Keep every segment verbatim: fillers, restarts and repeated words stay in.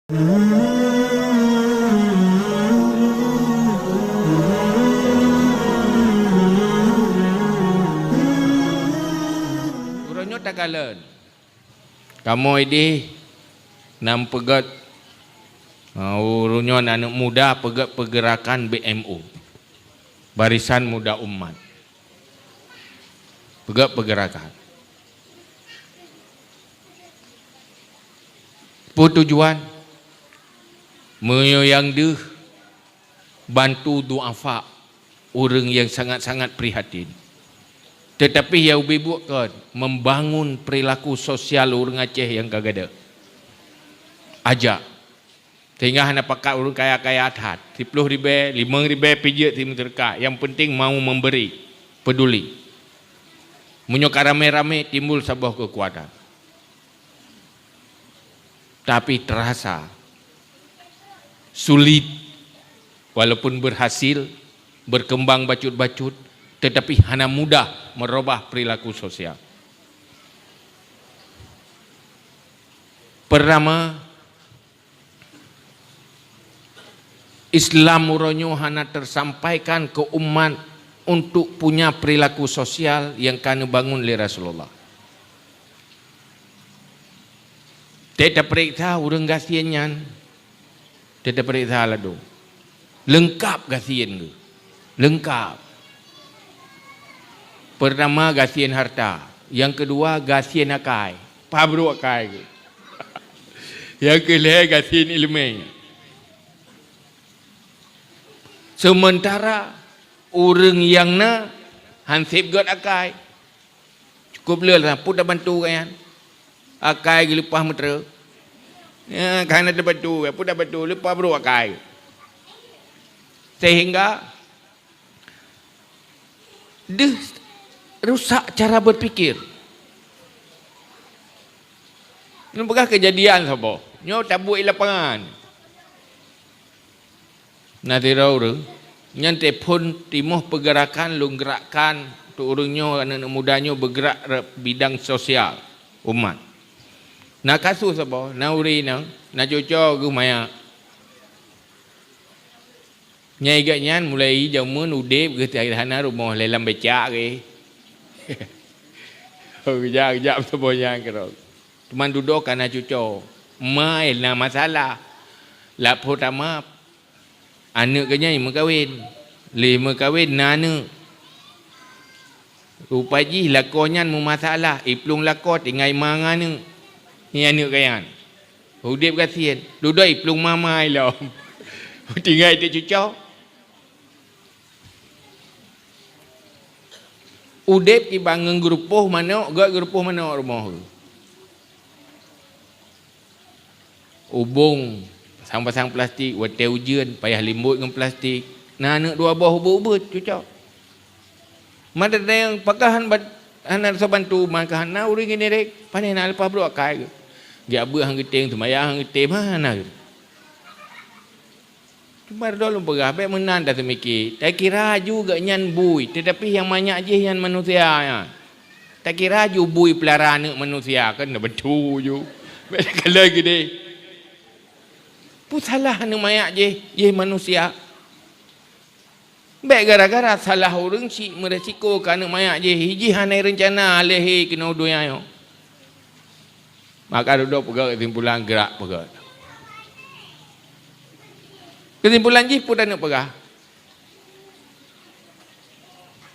Uroe nyoe takalon. Kamoe ideh na peugét, ha, uroe nyoe aneuk muda peugét peugerakan B M U, Barisan Muda Umat. Peugét peugerakan. Peue tujuan? Meunyoe nyang deuh, bantu duafa, ureuëng nyang sangat-sangat prihatin. Teutapi nyang ubé buet kon membangun perilaku sosial ureuëng Aceh nyang ka gadôh. Ajak. Sehingga hana pakat ureuëng kaya-kaya that. Siploh ribée, limong ribée pih jeuet simeuseudeukah. Nyang penting mau memberi, peduli. Meunyoe ka ramé-ramé, timbul saboh keukuatan. Tapi terasa sulit, walaupun berhasil, berkembang bacut-bacut, tetapi hana mudah merubah perilaku sosial. Pertama, Islam uroe nyoe hana tersampaikan keu umat untuk punya perilaku sosial nyang ka neubangun lé Rasulullah. Teupeuriksa ureuëng gasien nyan, teupeuriksa ladôm. Leungkap gasien geuh. Leungkap. Pertama, gasien harta. Nyang keudua, gasien akai. Pabrôk akai geuh. Nyang keulhée, gasien iéleumé. Sementara ureuëng nyang na han seb gét akai. Cukup le lah, peue tabantu gobnyan. Akai geuleupah meuteureu. Ya, ka hana tabantu, peue tabantu, leupah brôk akai. Sehingga deuh rusak cara berpikir. Nyoe peugah kejadian saboh. Nyoe tabuet i lapangan. Na sidroe ureuëng, nyan tephon timoh peugerakan lôn gerakkan untuk ureuëng nyoe, aneuk-aneuk muda nyoe beugerak re-, bidang sosial umat. Na kasus saboh, na ureuëng inong, na cuco geuh manyak. Nyang gét nyan mulai jameun udeb geuh hana rumoh lé lam becak geuh. Oh, geujak, geujak saboh nyan keudroe. Teuma dudoe ka na cuco. Ma na masalah. Lap phon tama Aneuk geuh nyan meukawen. Lé meukawen na aneuk. Rupa jih lakoe nyan meumasalah, iplueng lakoe tinggai ma ngon aneuk. Nyan aneuk geuh nyan. Udeb gasien. Dudoe iplueng mama ilom. Tinggai teuk cuco. Udeb kiban ngon geurupoh manok, gét geurupoh manok rumoh. Ubong, pasang-pasang plastik, watée ujeuen payah limbot ngon plastik. Na aneuk dua boh ubeuet-ubeuet cuco. Mata dayang pakah han bat-, hana rasa bantu, maka hana ureuëng ngieng direk, pané na leupah brôk akai geuh. Geujak beuet han geutem, seumayang han geutem, hana geutem. Cuma droe lôn peugah, bék meunan taseumiké. Takira ju geuh nyan bui, teutapi nyang manyak jih nyan manusia nyan. Takira ju bui peulara aneuk manusia, kan na beutôi ju. Bék takalon keudeh. Peue salah aneuk manyak jih, jih manusia. Bék gara-gara salah ureuëng cit meuresiko keu aneuk manyak jih, jih hana reuncana lé he keunoe donya nyoe. Maka dudoe peugah keusimpulan, gerak peugah. Keusimpulan jih peue taneuk peugah?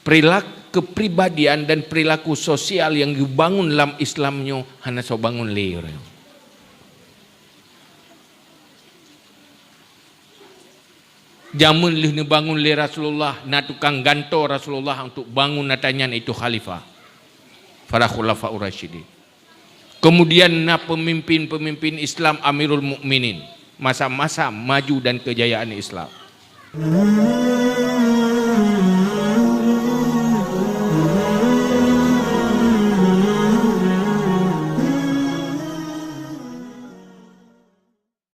Perilaku kepribadian dan perilaku sosial yang dibangun lam Islam nyoe hana soe bangun lé ureuëng. Jameun lheueh neubangun lé Rasulullah, na tukang gantoe Rasulullah untuk bangun atra nyan, itu khalifah, para khulafaur rasyidin. Kemudian na pemimpin-pemimpin Islam, Amirul Mukminin, masa-masa maju dan kejayaan Islam.